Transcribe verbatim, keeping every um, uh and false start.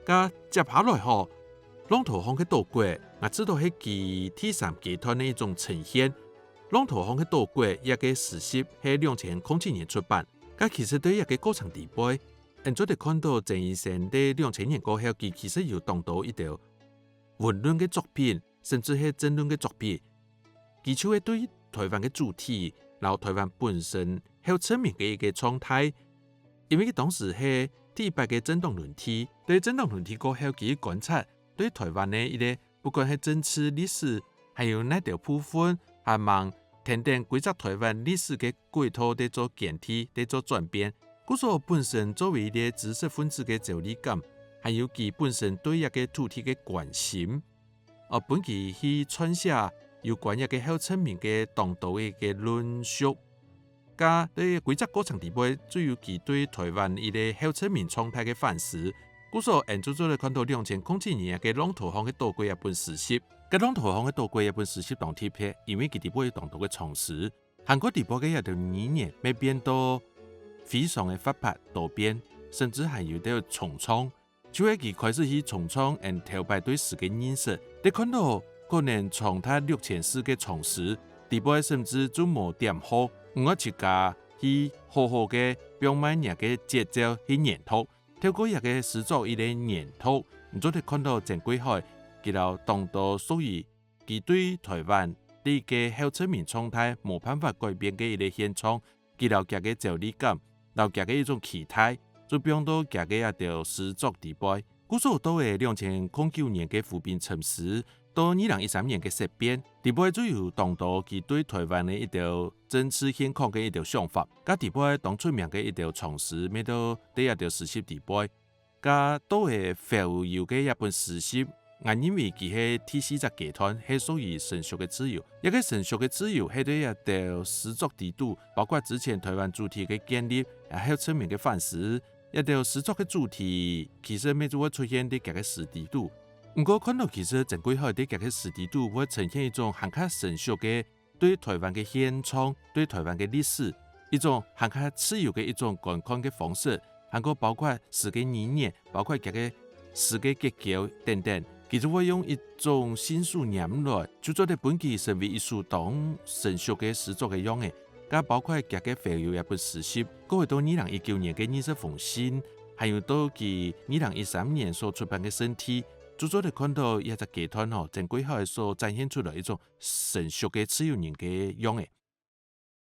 該接下來吼，《浪濤項个島國》，𠊎知道係佢第三階段个一種呈現。《浪濤項个島國》這个詩集係兩千空七年出版，該其實對這个過程底背，𠊎做得看到曾醫生在兩千年過後，佢其實有當多一條 文論个作品，甚至係政論个作品。佢就係對台灣个主體，摎台灣本身後殖民个一个狀態。因為佢當時係第一擺个政黨輪替，對政黨輪替過後，佢觀察對台灣个一个，不管係政治、歷史，還有哪兜部分，還吂跈等規則台灣歷史个 軌道在做更替，在做轉變。故所本身作為一个知識分子个焦慮感，還有佢本身對這个土地个關心，哦，分佢去撰寫有關這个後殖民个當多个論述。該對規則過程底背，就有佢對台灣一个後殖民狀態个反思。故所，𠊎做做得看到兩千空七年个《浪濤項个島國》這本詩集。該《浪濤項个島國》這本詩集當特別，因為佢底背有當多个長詩， 還過底背个這兜語言乜變到非常个活潑多變，甚至還有兜重唱。就係佢開始去重唱𠊎頭擺對詩个認識，得看到可能長達六千字个長詩，底背甚至就無點號，毋愛自家去好好个放慢若个節奏去研讀。透過這个詩作一个研讀，你做得看到曾貴海佢摎當多屬於 佢對台灣這个後殖民狀態無辦法改變个一个現狀，佢摎厥个焦慮感，摎厥个一種期待，就放到厥个這兜詩作底背。故所到了兩千空九年个《湖濱沉思》，到二零一三年个《色變》，底背就有當多佢對台灣个一兜政治現況个一兜想法。該底背當出名个一兜長詩，乜都在這兜詩集底背。 該到了浮游个這本詩集，𠊎認為佢係第四隻階段，係屬於成熟个自由。這个成熟个自由係對這兜詩作底肚，包括之前台灣主體个建立，也後殖民个反思，這兜詩作个主體其實乜就會出現在厥个詩底肚。毋過看到其實曾貴海在厥个詩底肚會呈現一種還較成熟个 對台灣个現狀、對台灣个歷史，一種還較自由个一種觀看个方式，還過包括詩个語言，包括厥个詩个結構等等，佢就會用一種信手拈來，就做得分佢成為一首當成熟个詩作个樣仔。該包括厥个《浮游》這本詩集，過去到二零一九年个《二十封信》，還有到佢二零一三年所出版个《聖地》，就做得看到這隻階段吼，曾貴海所展現出來一種成熟个自由人个樣仔。